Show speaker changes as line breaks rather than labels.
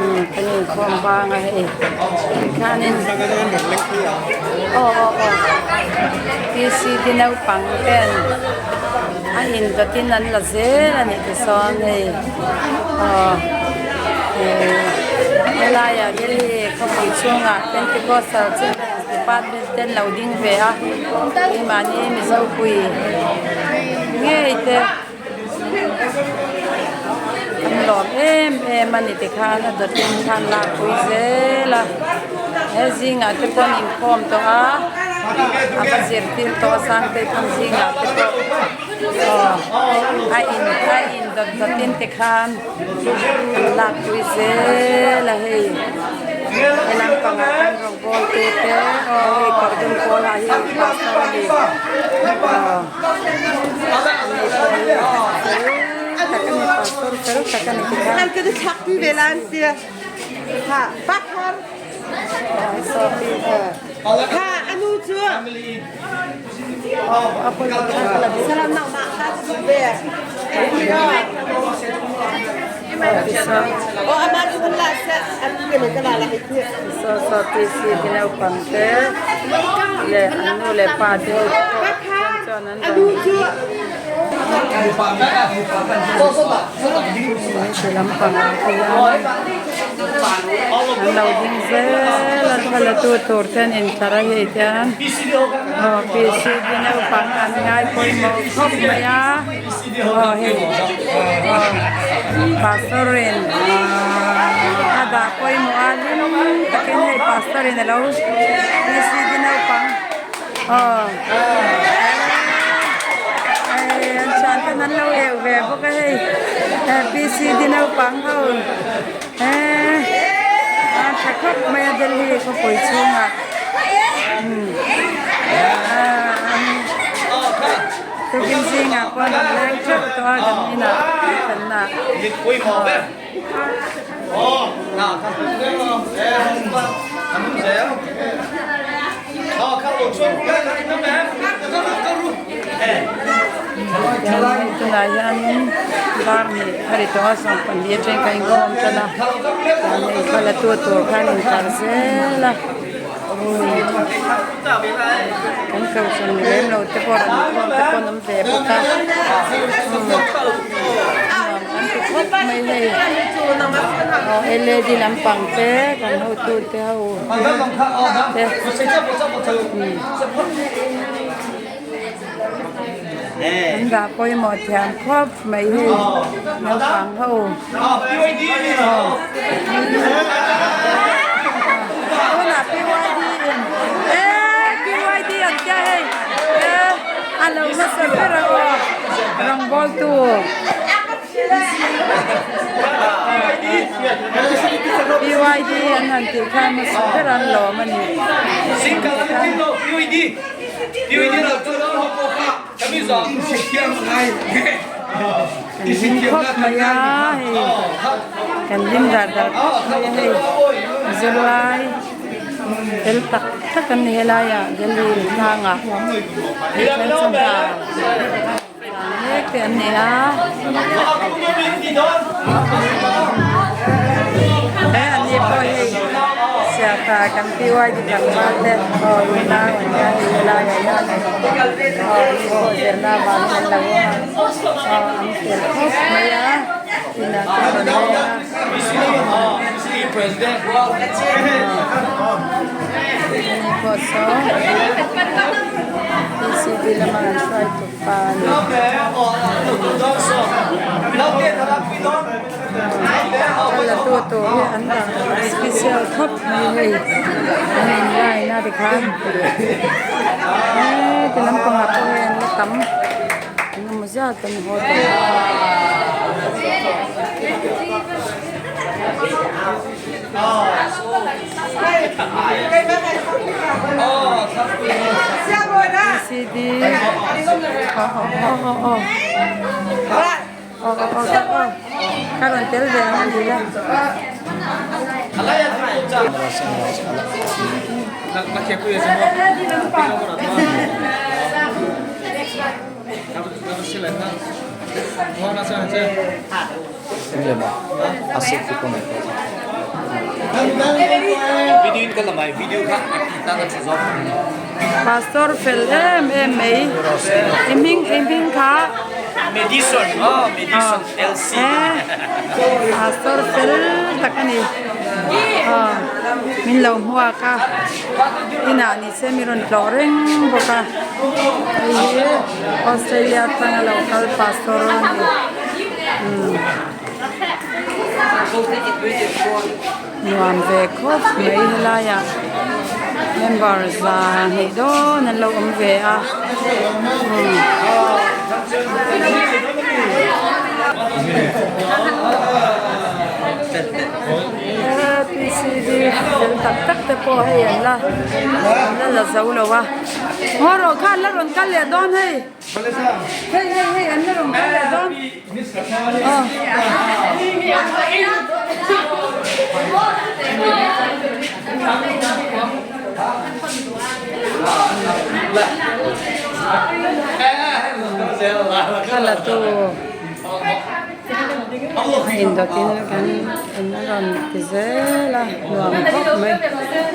Kan inkhawm bang a hei tikhanin aw aw aw PCD naupang ten a indawtin an la zel a nih te sawn hei aw helaiah Delhi khawpui chhungah Pentecostal Children's Department te an lo ding ve a keimahni Mizo pui ngei te. An lawm em em a ni tikhan a dawtin khan lakpui zel a he zingah te pawh an inkhawm tawh a a va zirtir tawh a Sangtei pawn zingah te pawh aw a in a in dawt dawtin tikhan an lakpui zel a hei he lampangah kan rawngbawl te te aw hei kawr dum pawl ah hi pastor a ni aw. Leh an nu leh pa te ho chuan an rawn ti lampangah te hian an lo ding zel a thla la tu tur te an intlar a hei hian aw PCD naupang an ngai pawimawh khawp mai a aw hei aw pastor in a dah pawimawh a hlim takin hei pastor in alo PCD naupang. Aw hei an thian ten an lo eu ve bawk a hei PCD naupang ho eee a tha khawp mai a Delhi khawpui chhungah tukin zingah pawh an leng theuh tawh a kan inah thlenna Tichuan tunah hianin dar hnih a ri tawh a 12 atangin kha inkhawm tan a chuan hei thla la tu tur khan intlar zel a kan kohhran ni lem lo te pawh rawn inkhawm te pawh an awm ve bawk a nuam kan ti khawp mai hei aw led lampang te kan hotu te ho. An dah pawimawh thiam khawp mai hi naupang ho tunah PYD in eee PYD an tia hei eee a lo hmasa ber a aw rawngbawltu. BYD an han tih khan hmasa ber an lawm a ni. Kan hlim khawp mai a hei kan hlim dar dar khawp mai a hei zirlai fel tak tak an ni helaiah Delhi tlangah Mek te an nei a. He an ni pawh hei siaka kan PYD tlangval te aw unau an nia hei helaiah hian aw an ni pawh zirna avangin an lo awm a aw an fel khawp mai a inah te an rawn leng a. Ani pawh saw PCD lama an hruai tuk pa a ni. A la tu tur hi an dah special khawp mai hei an in line a tikhan heti lampangah pawh hei an la tam engemaw zat an haw tawh LCD aw aw aw aw aw aw aw aw ka rawn tel ve ang a ni la. Pastor fel em em mai i hming i hming kha
Madison aw Madison LC
Pastor fel tak a ni aw min lo hmuak a inah ni se mi rawn tlawh reng bawk a hei hi Australia atanga lo kal pastor a ni umm nuam ve khawp mai helai ah member 200 dawn an lo awm ve a umm. PCD fel tak tak te pawh hei an la an la la zo lo a haw rawh khan la rawn kal leh dawn hei hei hei hei an la rawn kal leh dawn aw. Thla tu. Indawtin kan an rawn ti zel a nuam khawp mai.